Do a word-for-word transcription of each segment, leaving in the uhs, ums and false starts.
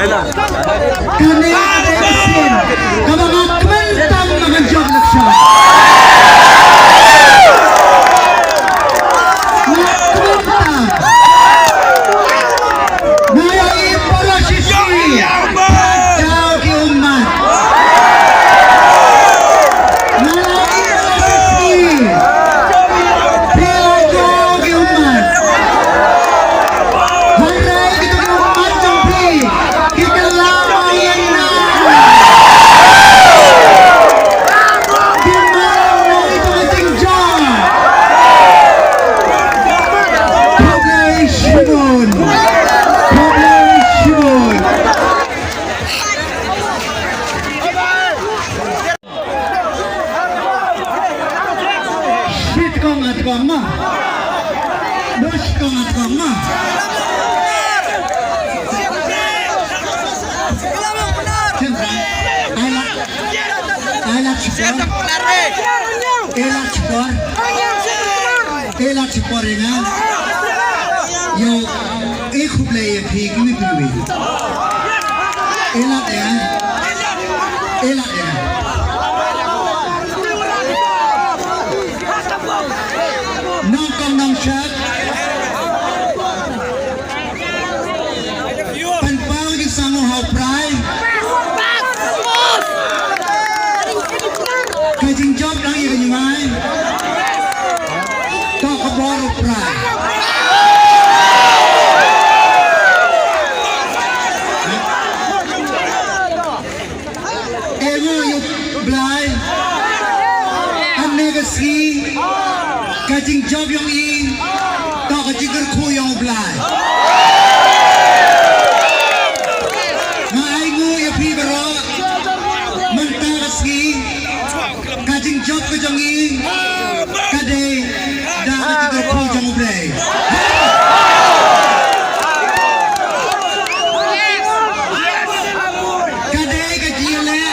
Kane ka dei ka sien kaba nga kmen tam ba ngan jop election. Nga kmen tam. Nga ïohi para shisha. Jaw ki ummat. Nga ïohi para shisha. Phi la jaw ki ummat. Hynrei kito ki ummat jong phi ki kylla ïa nga. Ki mane ito ka jingjia. Khublei shibun. Khublei shibun. Shitkong atkong ma. Shitkong atkong ma. Ai la, ai la shukor. Ai la shukor. Ai la shukor ïa nga. Ïa, eh, khublei ïa phi kiwei kiwei. Ella, ella. Ella, ella. Nongkong nongshad. Pynpaw ki sangu ha u Brai. Ka jingjop dang ïa ka jingmai. To ka bor u Brai. E ngo ïa u Blai. Hangne ka sngi ka jingjop jong i to ka jingkyrkhu jong u Blai. Nga ai nguh ïa phi baroh mynta ka sngi. Ka jingjop ka jong i ka dei da ka jingkyrkhu jong u Blei. Ka dei ka jingïaleh,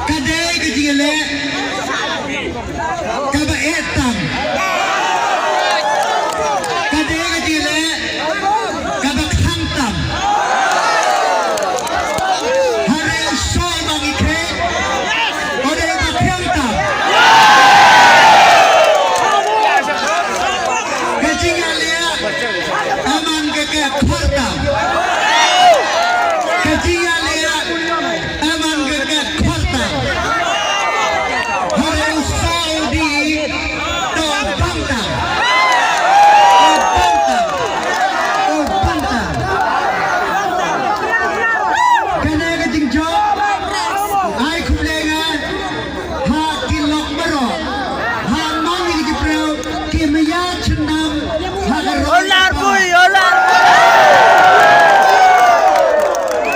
ka dei ka jingïaleh kaba eh tam. Ka dei ka jingïaleh kaba khang tam. Hynrei u sor ba ngi kheiñ u dei uba khang tam. Ka jingïaleh, aman ka ka khor tam. Ka jingïaleh, aman ka ka khor tam. Hynrei u Saudi to bang tam. To bang tam. To bang tam. Kane ka jingjop ai khublei nga ha ki lok baroh, ha man ki briew ki maya chynam ha ka roi. Olar bui, olar.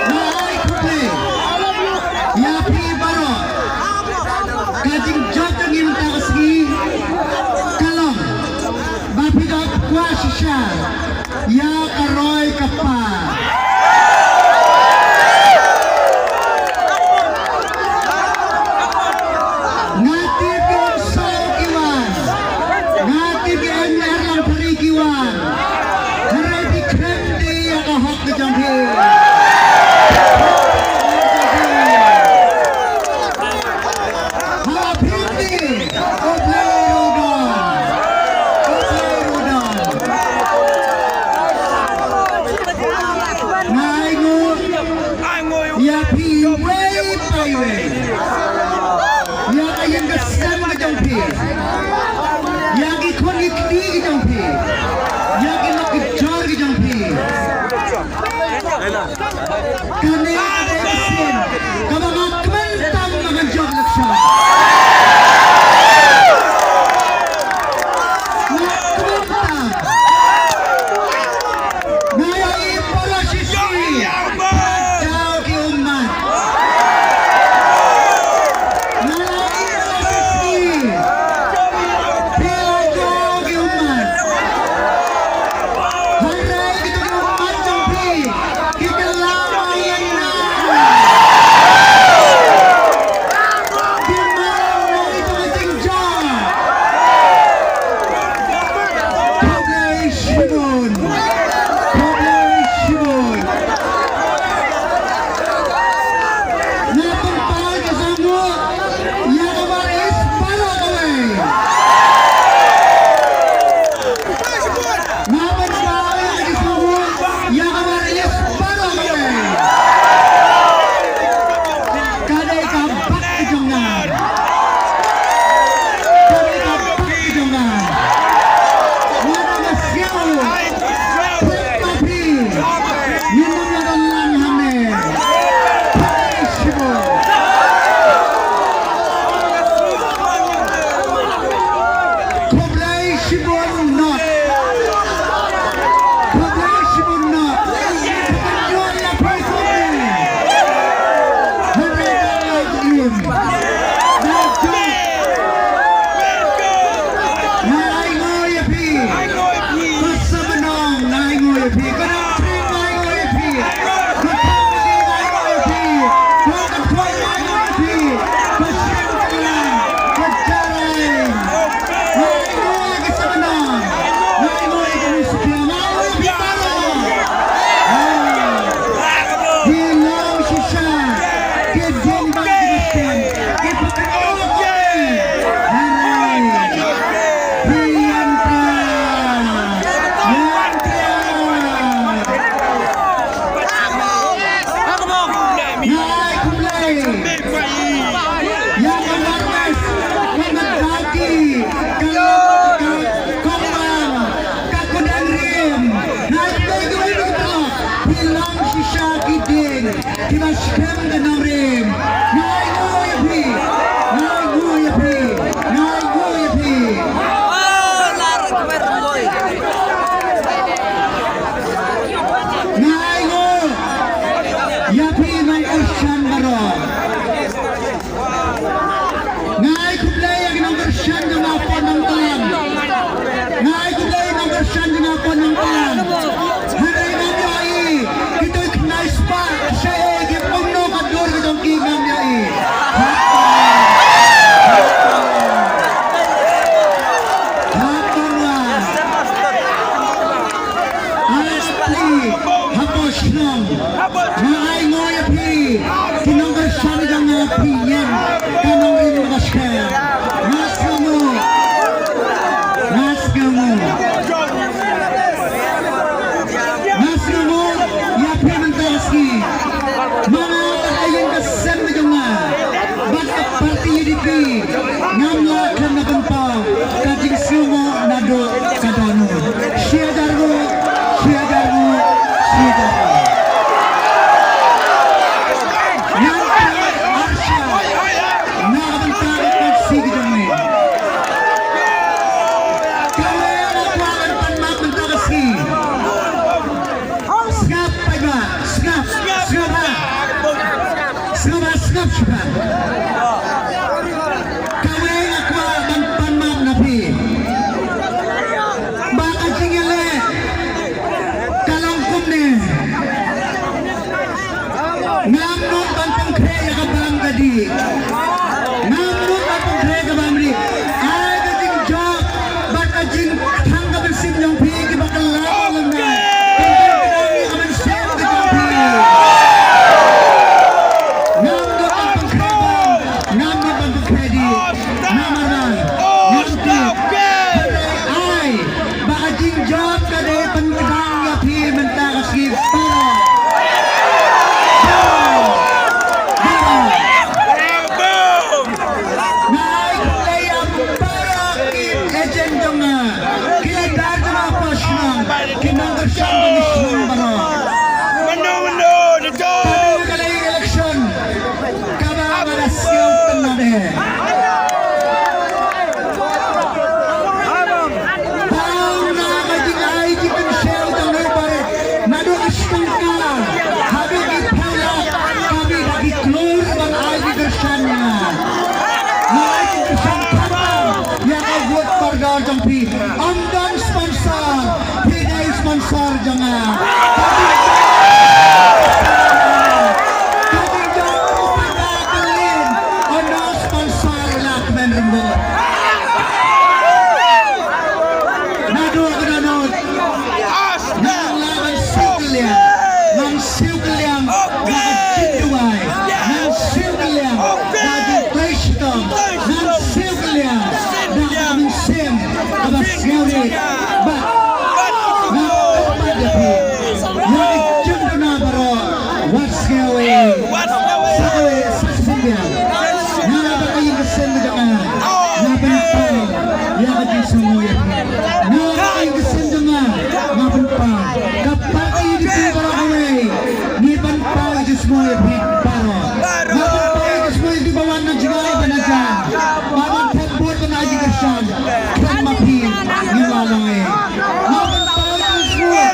Nga ai khublei ïa phi baroh. Ka jingjop jong ngi mynta ka sngi ka long ba phi dap kwah shisha ïa ka roi ka par. Nga tip ki ong saw ki wan. Nga tip ki ong Erlang Phari ki wan. Hynrei phi khlem die ïa ka hok ka jong phi. Ha phi die. Khublei ruh don. Khublei ruh don. Nga ai nguh ïa phi iwei pa iwei. Ïa ka ïing ka sem ka jong phi. Ïa ki khun ki kti ki jong phi. Ïa ki lok ki jor ki jong phi. Kane ka dei ka sien kaba nga kmen tam ba ngan jop election. Nga kmen tam. Nga ïohi para shisha. Jaw ki ummat. Nga ïohi para shisha. Phi la jaw ki ummat. Hynrei kito ki ummat jong phi ki kylla ïa nga. Kiba skhem ka nongrim. Nga ainguh ïa phi. Nga ainguh ïa phi. Nga ainguh ïa phi. Nga ainguh ïa phi nongkyrshan baroh. Nga ai khublei ïa ki nongkyrshan jong nga hapoh Nongtlang. Nga ai khublei ïa ki nongkyrshan jong nga hapoh Nongtlang. Hynrei ngam ïohi kito ki khynnai spah shaei, ki kumno ka dur ka jong ki, ngam ïohi. Hapoh Nongtlang. Ai pli hapoh shnong. Nga ainguh ïa phi, ki nongkyrshan jong nga, phi ïeng ka nongrim kaba skhem. Nga sngewnguh. Nga sngewnguh. Nga sngewnguh ïa phi mynta ka sngi. Ma nga bad ka ïing ka sem ka jong nga bad ka party U D P, ngam lah khlem da pynpaw ka jingsngewnguh naduh ka dohnud. Shi hajar nguh, shi hajar nguh, shi hajar nguh. Ngan kren arshah na ka bynta ka constituency ka jong me. Kawei nga kwah ban pan map mynta ka sngi. Sngap paidbah, sngap, sngap ha. Sngap ha, sngap shiphang. Kawei nga kwah ban pan map na phi. Ba ka jingïaleh ka long kumne. Ngam nud ban pynkhreh ïa ka bam ka dih. Ngam nud ban pynkhreh ïa ka bam dih. Ai ka jingjop bad ka jingthang ka mynsiem jong phi kiba kylla lem na. Pynthang ïa ka mynsiem ka jong phi. Ngam nud ban pynkhreh bam, ngam nud ban pynkhreh dih. Namar ba ngam tip. Hynrei ai ba ka jingjop ka dei pynkdang ïa phi mynta ka sngi baroh. Baroh. Baroh. Nga ai khublei ïa baroh ki agent jong nga, ki leader jong nga hapoh shnong, ki nongkyrshan jong ki shnong baroh. Mano, mano, dito. Kane ka dei election kaba nga da sngewtynnad eh. Tang na ka jingai jingkynshew jong u barit, naduh ka shi tyngka haduh ki phew lak, ka mih da ki klur ban ai jingkyrshan ïa nga. Nga ai jingkyrshan khamtam ïa ka vote pardor jong phi. Ym don sponsor, phi dei sponsor jong nga. Ka jingjop u pynda ka lin, ym don sponsor la kmen rymbot. Naduh ka dohnud. Ngan lah ban siew kylliang. Ngan siew kylliang da ka jingduwai. Ngan siew kylliang da ka jingtrei shitom. Ngan siew kylliang da ka mynsiem kaba sngewrit. Bad nga kyrpad ïa phi, ïa ki jingduna baroh, wat sngew ei. Sa kawei, sa shisien biang. Nga bad ka ïing ka sem jong nga, nga pynpaw ïa ka jingsngewnguh ïa phi. Nga bad ka ïing ka sem jong nga, nga pynpaw. Ka party U D P baroh kawei, ngi pynpaw ïa ka jingsngewnguh ïa phi baroh. Nga pynpaw ïa ka jingsngewnguh ïa phi ba wan na jngai bad na jan. Ba wan thep vote ban ai jingkyrshan. Khlem ma phi ngim lah long ei. Nga pynpaw ïa ka jingsngewnguh.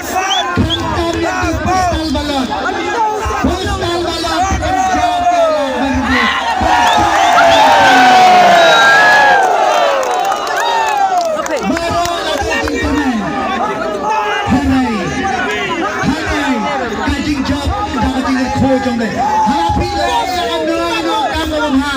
Khamtam ïa ki postal ballot. Postal ballot kan jop ïa la ban ruh. Baroh la dei jingkyrmen. Hynrei, hynrei ka jingjop da ka jingkyrkhu jong me. Hala phi leh ïa kano kano kam kaba bha.